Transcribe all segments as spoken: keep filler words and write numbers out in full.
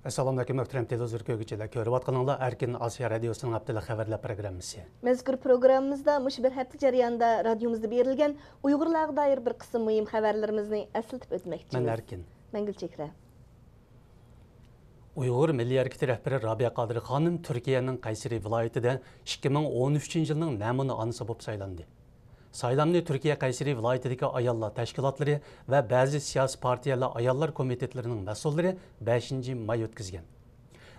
ئەسسالامۇئەلەيكۇم، مۆھتەرەم تېلېۋىزور كۆرگۈچىلەر. كۆرۈۋاتقىنىڭلار ئەركىن ئاسىيا رادىيوسىنىڭ ھەپتىلىك خەۋەرلەر پروگراممىسى. مەزكۇر پروگراممىمىزدا مۇشۇ بىر ھەپتە جەريانىدا رادىيومىزدا بېرىلگەن ئۇيغۇرلارغا دائىر بىر قىسىم مۇھىم خەۋەرلىرىمىزنى ئەسلىتىپ ئۆتمەكچىمىز. مەن ئەركىن. مەن گۈلچېھرە. ئۇيغۇر مىللىي ھەرىكىتى رەھبىرى رابىيە قادىر خانىم تۈركىيەنىڭ قەيسىرى ۋىلايىتىدە ئىككى مىڭ ئون ئۈچىنچى يىلنىڭ نەمۇنە ئانىسى بولۇپ سايلاندى. سايلامنى تۈركىيە قەيسىرى ۋىلايىتىدىكى ئاياللار تەشكىلاتلىرى ۋە بەزى سىياسىي پارتىيەلەر ئاياللار كومىتېتلىرىنىڭ مەسئۇللىرى بەشىنچى ماي ئۆتكۈزگەن.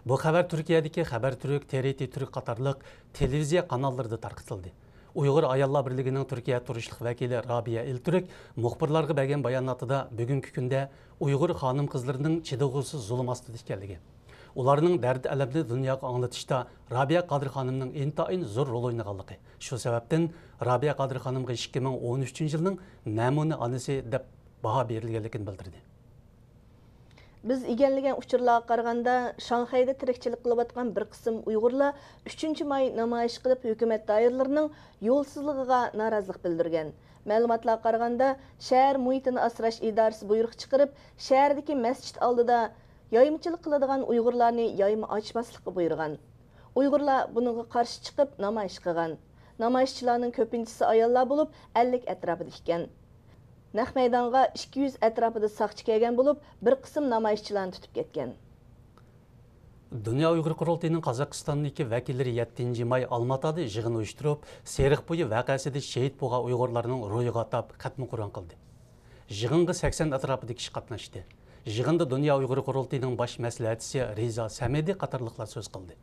بۇ خەۋەر تۈركىيەدىكى خەبەر تۈرك، تېرىتى تۈرك قاتارلىق تېلېۋىزىيە قاناللىرىدا تارقىتىلدى. ئۇيغۇر ئاياللار بىرلىكىنىڭ تۈركىيە تۇرۇشلۇق ۋەكىلى رابىيە ئىلتۈرك مۇخبىرلارغا بەرگەن باياناتىدا بۈگۈنكى كۈندە ئۇيغۇر خانىم-قىزلىرىنىڭ چىدىغۇسىز زۇلۇم ئاستىدا ئىكەنلىكى، ئۇلارنىڭ دەرد-ئەلەمنى دۇنياغا ئاڭلىتىشتا رابىيە قادىر خانىمنىڭ ئىنتايىن زور رول ئوينىغانلىقى، شۇ سەۋەبتىن رابىيە قادىر خانىمغا ئىككى مىڭ ئون ئۈچىنچى يىلنىڭ نەمۇنە ئانىسى دەپ باھا بېرىلگەنلىكىنى بىلدۈردى. بىز ئىگىلىگەن ئۇچۇرلارغا قارىغاندا، شاڭخەيدە تىرىكچىلىك قىلىۋاتقان بىر قىسىم ئۇيغۇرلار ئۈچىنچى ماي نامايىش قىلىپ، ھۆكۈمەت دائىرىلىرىنىڭ يولسىزلىقىغا نارازىلىق بىلدۈرگەن. مەلۇماتلارغا قارىغاندا، شەھەر مۇھىتىنى ئاسراش ئىدارىسى بۇيرۇق چىقىرىپ، شەھەردىكى مەسچىت ئالدىدا يايمىچىلىق قىلىدىغان ئۇيغۇرلارنى يايما ئاچماسلىققا بۇيرۇغان. ئۇيغۇرلار بۇنىڭغا قارشى چىقىپ نامايىش قىلغان. نامايىشچىلارنىڭ كۆپىنچىسى ئاياللار بولۇپ، ئەللىك ئەتراپىدا ئىكەن. نەق مەيدانغا ئىككى يۈز ئەتراپىدا ساقچى كەلگەن بولۇپ، بىر قىسىم نامايىشچىلارنى تۇتۇپ كەتكەن. دۇنيا ئۇيغۇر قۇرۇلتىيىنىڭ قازاقىستاندىكى ۋەكىللىرى يەتتىنچى ماي ئالماتادا يىغىن ئۇيۇشتۇرۇپ، سېرىق بويى ۋەقەسىدە شېھىت بولغان ئۇيغۇرلارنىڭ روھىغا ئاتاپ خەتمە قۇرئان قىلدى. يىغىنغا سەكسەن ئەتراپىدا كىشى قاتناشتى. يىغىندا دۇنيا ئۇيغۇر قۇرۇلتىيىنىڭ باش مەسلىھەتچىسى رىزا سەمىدى قاتارلىقلار سۆز قىلدى.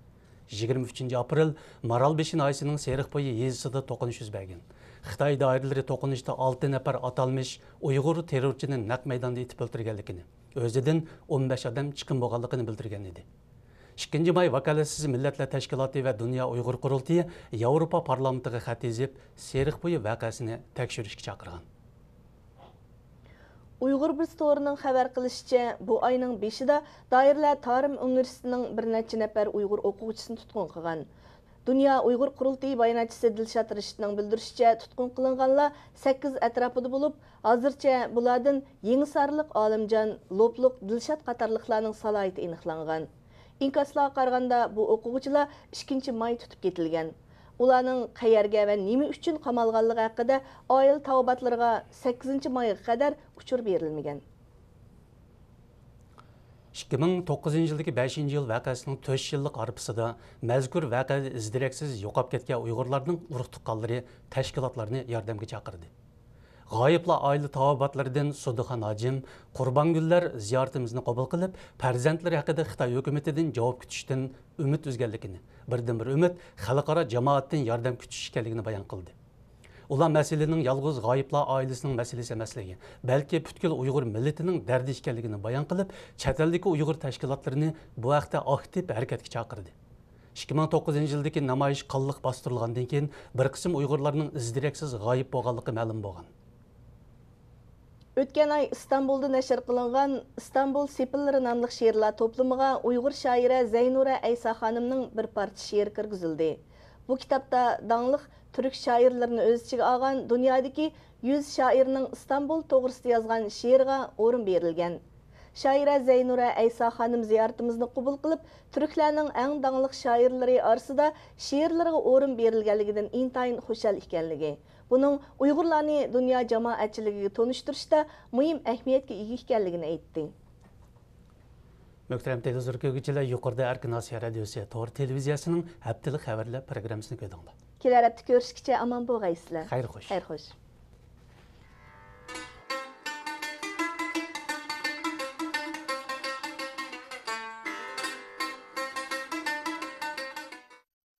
يىگىرمە ئۈچىنچى ئاپرېل مارالبېشى ناھىيەسىنىڭ سېرىقبويى يېزىسىدا توقۇنۇش يۈز بەرگەن. خىتاي دائىرىلىرى توقۇنۇشتا ئالتە نەپەر ئاتالمىش ئۇيغۇر تېررورچىنى نەق مەيداندا ئېتىپ ئۆلتۈرگەنلىكىنى، ئۆزىدىن ئون بەش ئادەم چىقىم بولغانلىقىنى بىلدۈرگەن ئىدى. ئىككىنچى ماي ۋاكالەتسىز مىللەتلەر تەشكىلاتى ۋە دۇنيا ئۇيغۇر قۇرۇلتىيى ياۋروپا پارلامېنتىغا خەت يېزىپ، سېرىقبويى ۋەقەسىنى تەكشۈرۈشكە چاقىرغان. ئۇيغۇر بىرسى تورىنىڭ خەۋەر قىلىشىچە، بۇ ئاينىڭ بېشىدا دائىرىلەر تارىم ئۇنىۋېرسىتېتىنىڭ بىر نەچچە نەپەر ئۇيغۇر ئوقۇغۇچىسىنى تۇتقۇن قىلغان. دۇنيا ئۇيغۇر قۇرۇلتىيى باياناتچىسى دىلشات رىشىتنىڭ بىلدۈرۈشىچە، تۇتقۇن قىلىنغانلار سەككىز ئەتراپىدا بولۇپ، ھازىرچە بۇلاردىن يېڭىسارلىق ئالىمجان، لوپلۇق دىلشات قاتارلىقلارنىڭ سالاھىيىتى ئېنىقلانغان. ئىنكاسلارغا قارىغاندا، بۇ ئوقۇغۇچىلار ئىككىنچى ماي تۇتۇپ كېتىلگەن. ئۇلارنىڭ قەيەرگە ۋە نېمە ئۈچۈن قامالغانلىقى ھەققىدە ئائىلە تاۋابىئاتلىرىغا سەككىزىنچى مايغا قەدەر ئۇچۇر بېرىلمىگەن. ئىككى مىڭ توققۇزىنچى يىلدىكى بەشىنچى ئىيۇل ۋەقەسىنىڭ تۆت يىللىق ھارپىسىدا مەزكۇر ۋەقەدە ئىز-دېرەكسىز يوقاپ كەتكەن ئۇيغۇرلارنىڭ ئۇرۇق-تۇغقانلىرى تەشكىلاتلارنى ياردەمگە چاقىردى. غايىپلار ئائىلە تاۋابىئاتلىرىدىن سۇدىخان ھاجىم، قۇربانگۈللەر زىيارىتىمىزنى قوبۇل قىلىپ، پەرزەنتلىرى ھەققىدە خىتاي ھۆكۈمىتىدىن جاۋاب كۈتۈشتىن ئۈمىد ئۈزگەنلىكىنى، بىردىنبىر ئۈمىد خەلقئارا جامائەتتىن ياردەم كۈتۈش ئىكەنلىكىنى بايان قىلدى. ئۇلار مەسىلىنىڭ يالغۇز غايىپلار ئائىلىسىنىڭ مەسىلىسى ئەمەسلىكى، بەلكى پۈتكۈل ئۇيغۇر مىللىتىنىڭ دەردى ئىكەنلىكىنى بايان قىلىپ، چەت ئەلدىكى ئۇيغۇر تەشكىلاتلىرىنى بۇ ھەقتە ئاكتىپ ھەرىكەتكە چاقىردى. ئىككى مىڭ توققۇزىنچى يىلدىكى نامايىش قانلىق باستۇرۇلغاندىن كېيىن، بىر قىسىم ئۇيغۇرلارنىڭ ئىز-دېرەكسىز غايىب بولغانلىقى مەلۇم بولغان. ئۆتكەن ئاي ئىستانبۇلدا نەشر قىلىنغان ئىستانبۇل سېپىللىرى ناملىق شېئىرلار توپلىمىغا ئۇيغۇر شائىرە زەينۇرە ئەيسا خانىمنىڭ بىر پارچە شېئىرى كىرگۈزۈلدى. بۇ كىتابتا داڭلىق تۈرك شائىرلىرىنى ئۆز ئىچىگە ئالغان دۇنيادىكى يۈز شائىرنىڭ ئىستانبۇل توغرىسىدا يازغان شېئىرىغا ئورۇن بېرىلگەن. شائىرە زەينۇرە ئەيسا خانىم زىيارىتىمىزنى قوبۇل قىلىپ، تۈركلەرنىڭ ئەڭ داڭلىق شائىرلىرى ئارىسىدا شېئىرلىرىغا ئورۇن بېرىلگەنلىكىدىن ئىنتايىن خۇشال ئىكەنلىكى، بۇنىڭ ئۇيغۇرلارنى دۇنيا جامائەتچىلىكىگە تونۇشتۇرۇشتا مۇھىم ئەھمىيەتكە ئىگە ئىكەنلىكىنى ئېيتتى. مۆھتەرەم تېلېۋىزور كۆرگۈچىلەر، يۇقىرىدا ئەركىن ئاسىيا رادىيوسى تور تېلېۋىزىيەسىنىڭ ھەپتىلىك خەۋەرلەر پروگراممىسىنى كۆردۈڭلار. كېلەر ھەپتە كۆرۈشكىچە ئامان بولغايسىلەر. خەير خوش. خەير خوش.